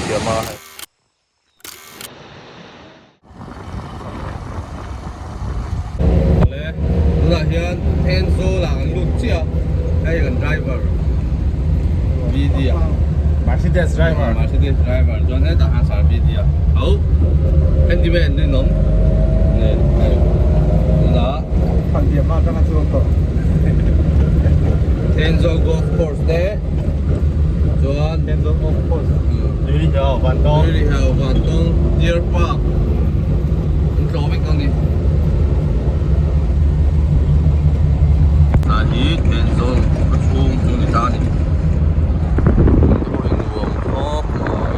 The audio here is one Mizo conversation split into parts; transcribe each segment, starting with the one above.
siam a. Awle, tunah hian Thenzawl ah kan lut chiah a, hei kan driver BD a. Mercedes driver. Mercedes driver chuan hetah khan sir BD a tho. Handyman rinawm nen hei tunah. Phan diam atanga chuang tawh. Thenzawl golf course te chuan. Thenzawl golf course. Tuirihiau Vantawng. Tuirihiau Vantawng Deer Park an tlawh vek dawn a ni. Tah hi Thenzawl khaw chhung chu ni ta a ni. Hmun te pawh hi nuam khawp mai.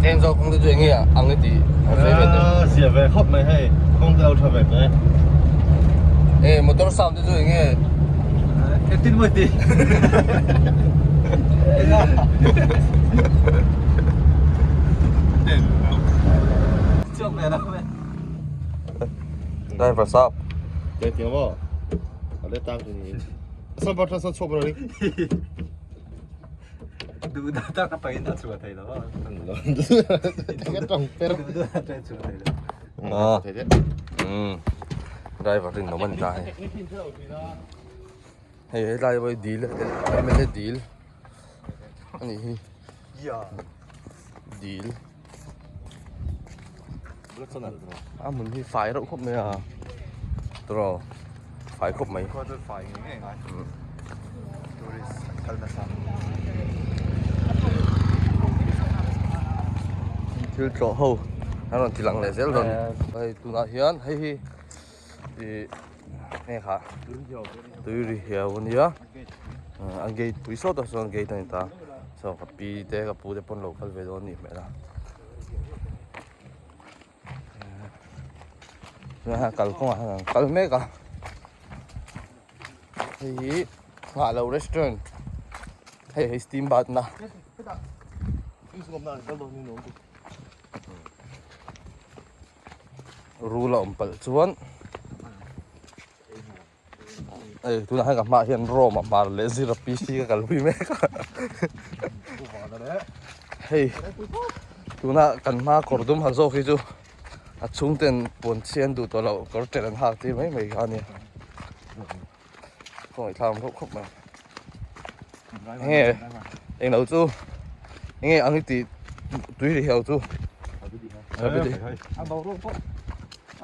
Thenzawl kawng te chu enge ang i tih a sawi ve teh. Zia ve khawp mai hei kawng te lo tha ve teh. E motor sound te chu enge. Engtin maw i tih. Driver sap. Te tiang maw? A le tang ni. San pa san chhuak ri. Du da ta ka pain a chua thei lo. Ka tong per. Du da ta chua thei lo. Ah. Driver rin no man ta hei. Hei helai pawh hi dil MLA dil a nih hi. Dil. A hmun hi fai reuh khawp mai a tawrh fai khawp mai. Thil tlawh ho an rawn ti lang leh zel dawn hei tunah hian hei hi ih heng kha tui ri hiau a nia a gate pui sawt ah sawn gate a ni ta saw ka pi te ka pu te pawn lo kal ve dawn a nih hmel a tunah hian kalkawngah hian an kal mek a hei hi nghah lo restaurant hei hi steam bath na. Rul a awm palh chuan hei tunah hian ka hmaah hian Rome a hmar leh zira PC ka kalpui mek a hei tuna kan hma kawr dum ha zawk hi chu a chhungten puan chhi an duh tawh loh kawr ṭel an hak tir mai mai kha a nia khawngaih thlak ang khawp khawp mai enge englo chu enge ang i tih tui ri hiau chu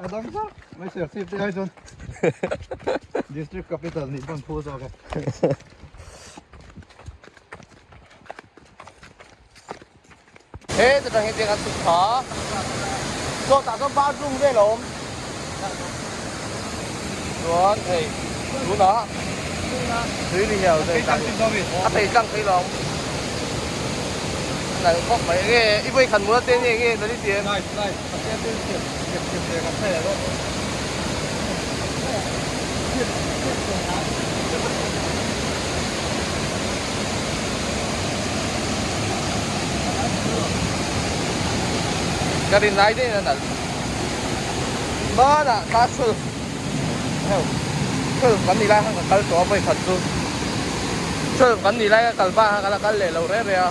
A dang zar mai ser chip te ai chuan district capital nih pawn phu zawk e. He ta tang hi tiang a chhuk tha chaw tah chuan bathroom vel a awm chuan hei tunah tui ri hiau te a phei tlang thei lo a nalh khawp mai enge i vawi khat mula te nge nge nali ti em. Ka rin lai daih in a nalh hmanah class 12 heuh 12 kan nih lai khan ka kal tawh a vawi khat chu 12 kan nih lai ka kal bak kha ka la kal leh lo reh reh a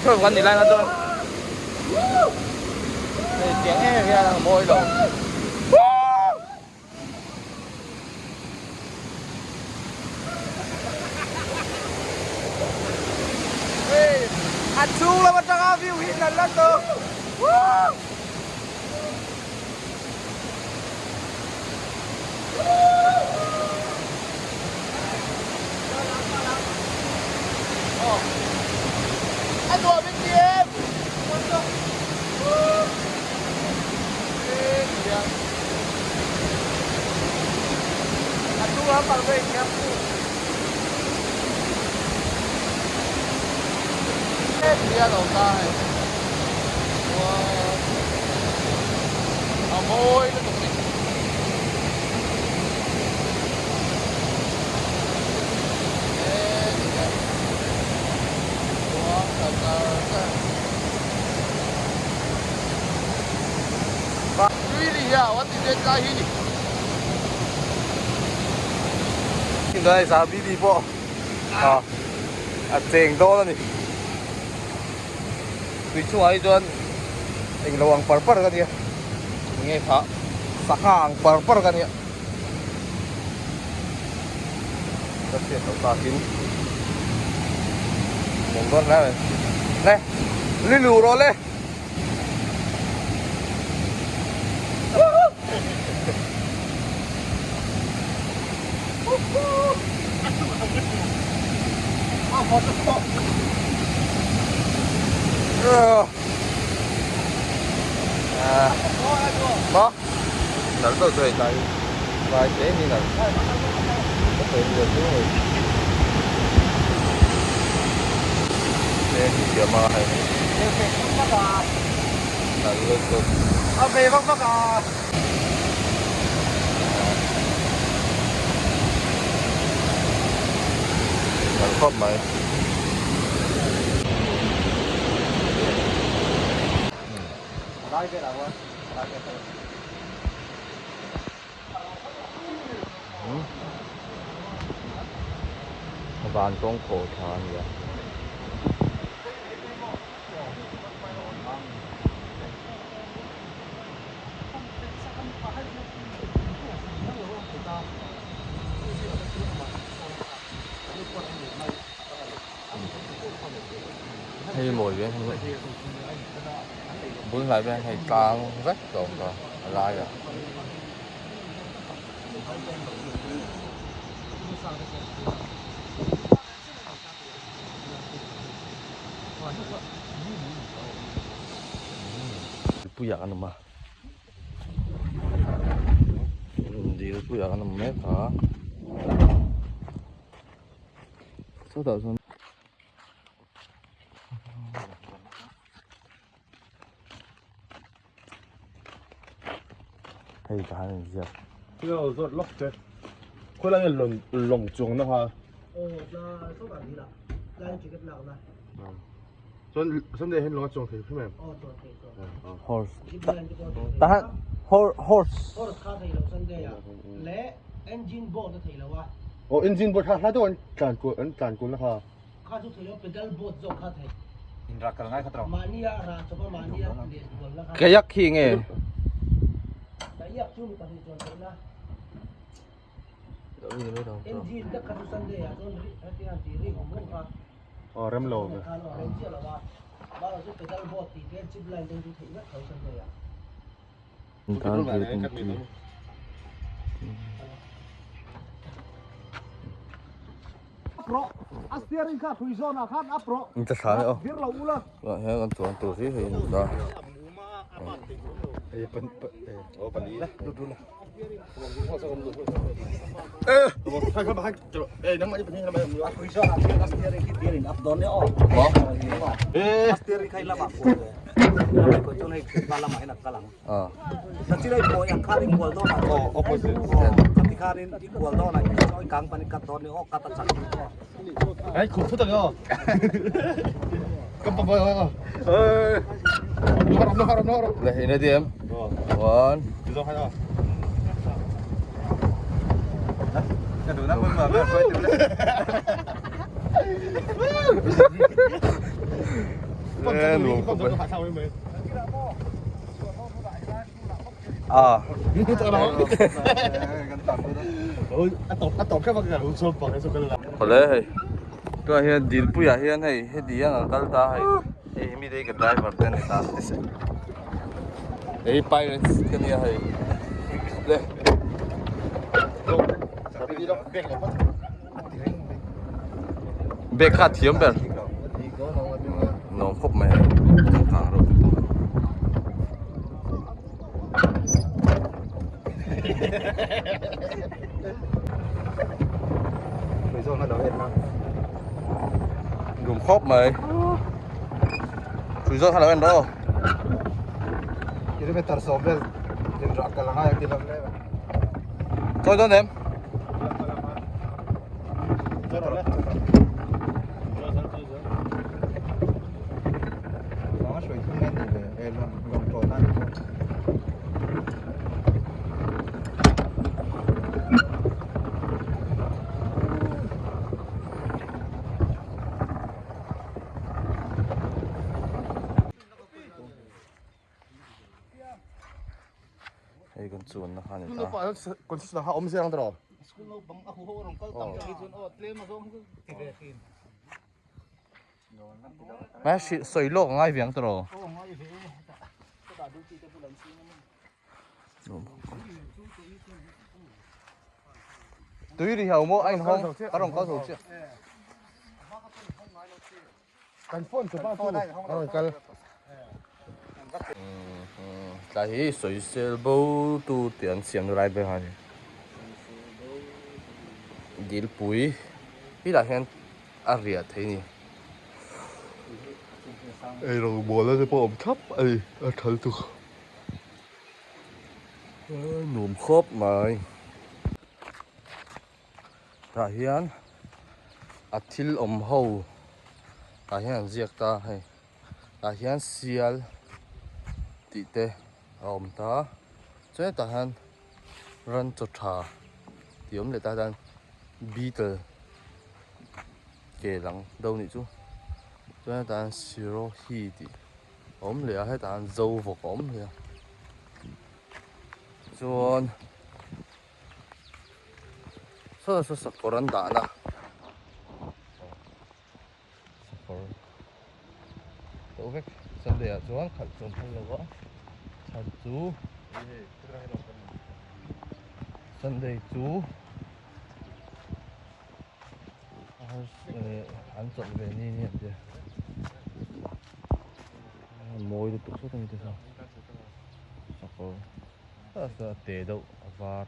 12 kan nih lai kha chuan. Hei tiang em hian a mawi lo. Hei a chhung lam atanga view hi nalh la tawh. A nuam in ti em? A chung lampang chu engkim a phu. Hian a awm ta hei. A mawi lutuk a ni. Tui ri hiau a ti vet lai hi ni. Guys a BB pawh a cheng dawn a ni. Tui chungah hi chuan englo ang par par ka nia. Enge kha sangha ang par par ka nia. Ka hriat loh takin nuam dawn hle mai. Le li luh rawh le. Maw nalh deuh chu hei tlai tlai hle hi nalh ka sawi ni lo chu hei tlem hi siam a hei nalh lutuk a ve vak vak a nalh khawp mai. Van kawng khawh tha a ni a. Hei mawi ve bul hnai vel hei tlang vek a awm ta a laiah. Puiah kan awm a dil puiah kan awm mek a sawtah sawn. Hei tah hian inziak. Thil zawt lawk che. Khawi lai nge lawng lawng chuang na kha? Aw tla sawtah ni lah. Tlai ticket lak na. Chuan Sunday hian lawng a chuang thei hrim em? Aw chuang thei chuang. Horse. Tah hian horse. Horse kha thei lo Sunday ah. Leh engine boat a thei lo a. Aw engine boat kha hlai deuh an tlan kual an tlan kual na kha. Kha chu thei lo pedal boat zawk kha thei. In rak kal ngai kha tawh. Mahnia rah chawp a mahnia let kual na kha. Kayak khi nge? Kayak chu mi pahnih chuan theih na. Engine te kha chu Sunday ah chuan hetiang an tih rik awm reng kha. Aw rem lo ve. Khan aw rem chiah lo a. Mahrawh chu pedal boat tih te zip line te chu theih vek tho Sunday ah. Tah hian kan chuan tur hi hei a ni ta. Le in ready em? One. Nuam khawp mai. À. Awle hei tunah hian dilpuiah hian hei heti hian an kal ta hei hei hi mite hi ka driver te a ni ta hei pirates te nia hei le bag kha a thiam ber nuam khawp mai hei changkang reuh lutuk. Dum khawp mai Tui zawk kha lo en rawh Kilometer sawm vel in rah kal angai ang ti lam le Chawi dawn em? Hei kan chuanna kha a ni ta. Mai hrilh sawi lawk a ngai ve ang tawh. Tui ri hau maw a inhawng a rawn kal zo chiah. Kan phone chu pa chu a rawn kal. Tlai hi sawisel bo tu tih an siam lai ber a ni. Dilpui hi lah hian a riah thei a ni. Ei rawngbawl te pawh a awm thlap a ni a thal chu. Nuam khawp mai. Tah hian a thil awm ho tah hian an ziak ta hei tah hian sial tih te a awm ta chuan hetah hian ran chaw tha tih a awm leh ta hian beetle ke lang do nih chu chuan hetah hian sirohi tih a awm leh a hetah hian zo vawk a awm leh a chuan. Saw saw sakawr an dahna sakawr tawh vek Sunday ah chuan khalh chawm phal lo a chhan chu Sunday chu an chawlh ve ni ni an tia mawi lutuk sawt a ni te saw sakawr. A te deuh a var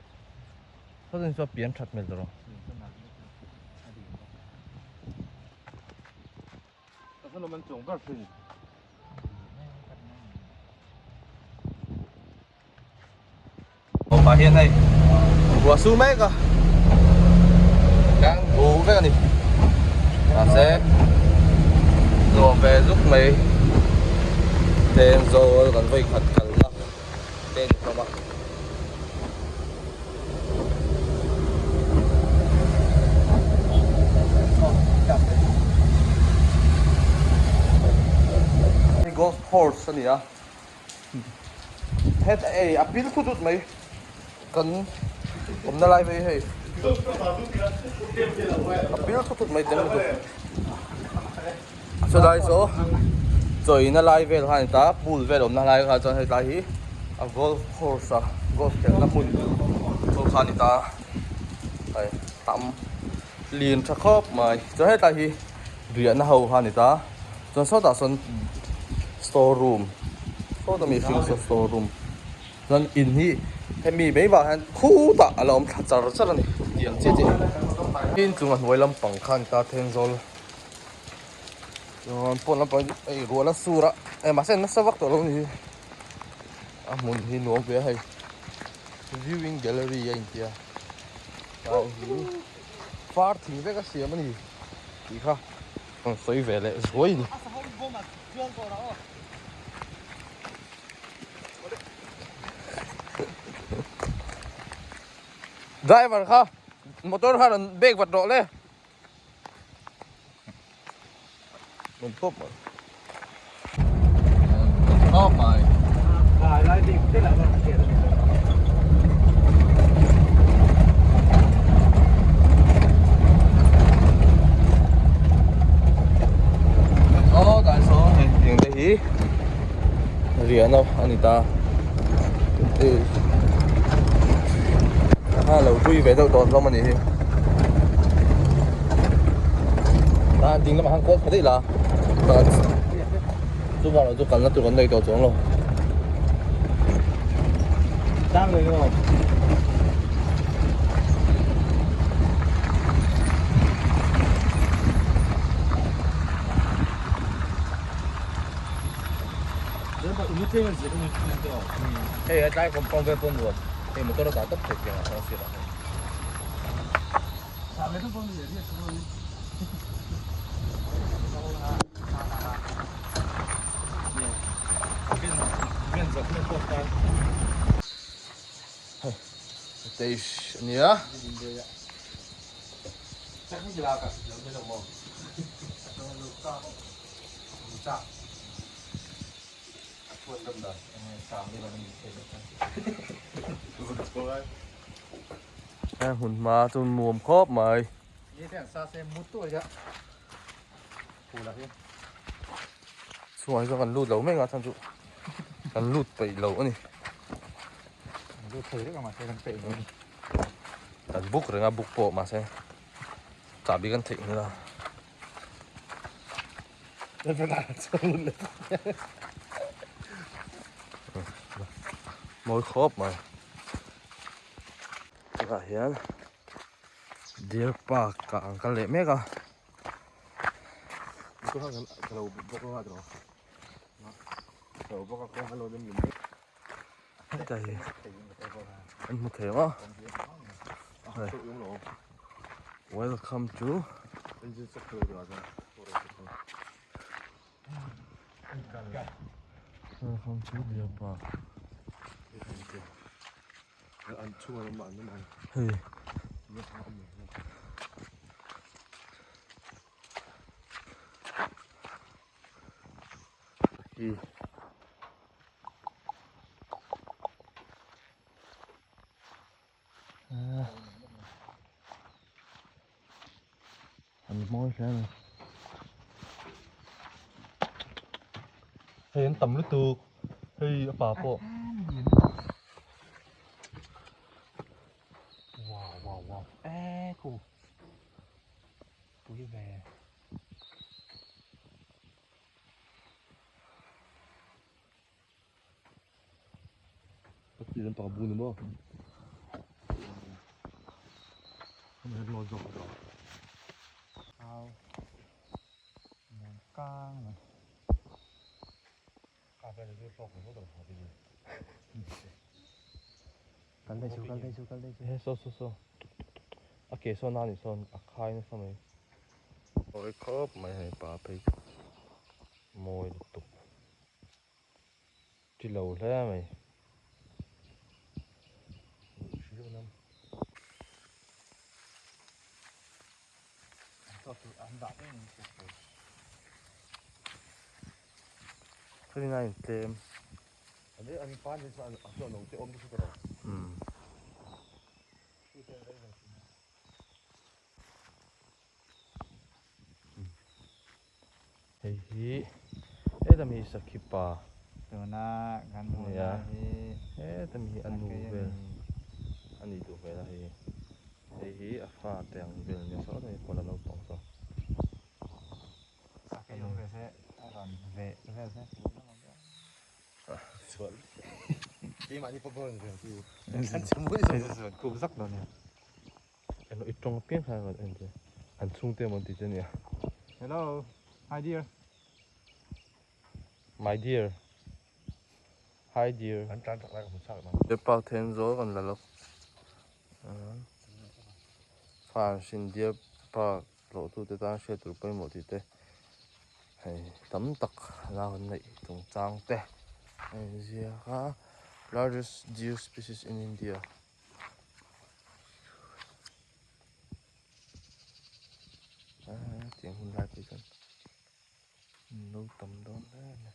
sawtin chuan pian that hmel tawh lo. Tah hian hei ruah su mek a kan bu vek a ni mahse nuam ve zuk mai Thenzawl kan vawi khat kalna. Te ni hlawm a. Hei golf course a ni a, heta ei a pil thut thut mai kan awmna lai phei hei a pil thut thut mai tlem lutuk chulai saw chawina lai vel kha a ni ta pool vel awmna lai kha chuan hetlai hi a golf course a golf khelhna hmun chu kha a ni ta hei tam lian tha khawp mai chuan hetlai hi riahna ho kha a ni ta chuan sawtah sawn store room sawta mihring saw store room chuan in hi hemi mai vang hian khutah a la awm thla char char a ni tiang chiah chiah hi inchung a hnuai lampang kha a ni ta Thenzawl. Chuan pawn lampang hi hei ruah la sur a eh mahse nasa vak tawh lo a ni hi a hmun hi nuam ve a hei viewing gallery a intia tlai hi far thing vek a siam a ni tih kha rawn sawi ve leh zuai a ni. Driver kha motor kha rawn bag vat rawh le. Nuam khawp mai. Khawp mai. Aw dai saw hei tiang te hi riahna a ni ta. A lo hlui ve deuh tawh hlawm a nih hi a ding lamah khan kawl tha daih la chuvang lo chu kalna tur kan nei tawh chuang lo. Hei a tlai compound vel pawh nuam hei motor a dah tawp thei piang ah sawn a sirah hian. Hei stage a nia. Heng hmun hma chu nuam khawp mai. Chhungah hi chuan kan lut lo mek a chhan chu kan lut peih lo a ni. Kan buk reng a buk pawh mahse chahbi kan theih nghilh a. Mawi khawp mai. Tunah hian Deer Park ah an kal leh mek a. Heta hi an hmu thei ang a. Welcome to Welcome to Deer Park. Hei. Hi. An mawi hle a ni. Hei an tam lutuk hei a pa pawh. Wow wow wow e khu pui ve. Pati lampang bu ni maw? Hemi hian maw zawk a Au muan kang mai. Kal daih su kal daih su kal daih su. He saw saw saw a ke sawn a nih sawn a khai nasa mai. Mawi khawp mai hei pa phei chu mawi lutuk. Ti lo hle mai. 39 tlem. Umm. Hei hi heta mi sakhi pa Tuna kan hmuh lai hi heta mi hi a nu vel a nih duh hmel a hei hei hi a fa te ang vel nia saw ta hi pawh la naupang saw. Sakhi awm ve se a rawn ve vel se. Khup zak dawn nia. Eno i tawng apiang khan rawn en che. An chhungte emaw an ti che nia. Hello, hi dear. My dear. Hi dear. An tlan tak lai ka hmu chak nang. Deer park then zawl kan la lawk. Khan hrin deer park tlawh tute tan hriat tur pawimawh tih te hei tam tak la hun neih chungchang te a inziak a largest deer species in India. Tiang hun lai phei chuan an lo tam dawn hle a ni.